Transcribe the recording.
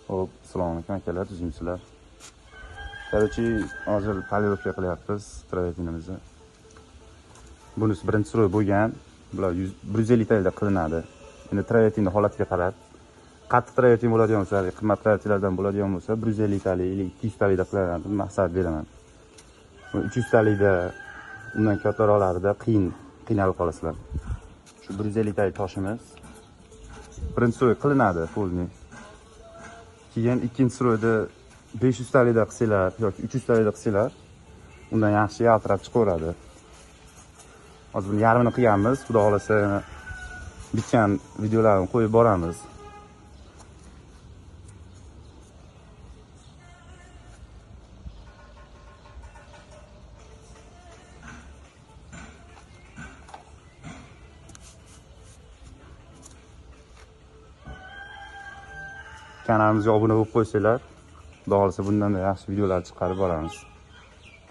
Hop, assalomu alaykum akalar, tuzumsizlar. Короче, hozir polirovka qilyapmiz travertinimizni. Bunisi birinchi suroy bo'lgan. Bular 150 talikda qilinadi. Endi travertinni holatiga qarab, qattiq travertin bo'ladigan bo'lsa, qimmat travertinlardan bo'ladigan bo'lsa, 150 talik yoki 200 talikda qilinadi, maslahat beraman. Bu 300 talikda undan kattaroqlarida qiynalib qolasizlar. Shu 150 talik toshimiz birinchi suroy qilinadi polni. Keyin ikkinchi suroyda 500 talikda qilsanglar yoki 300 talikda qilsanglar, undan yaxshi yaltirab chiqaveradi. Hozir buni yarmini qilganmiz. Xudo xolasa bitgan videolarni qo'yib boramiz. Kanalimizga obuna bo'lib qo'ysanglar, xudo xolasa bundan da yaxshi videolar chiqarib boramiz.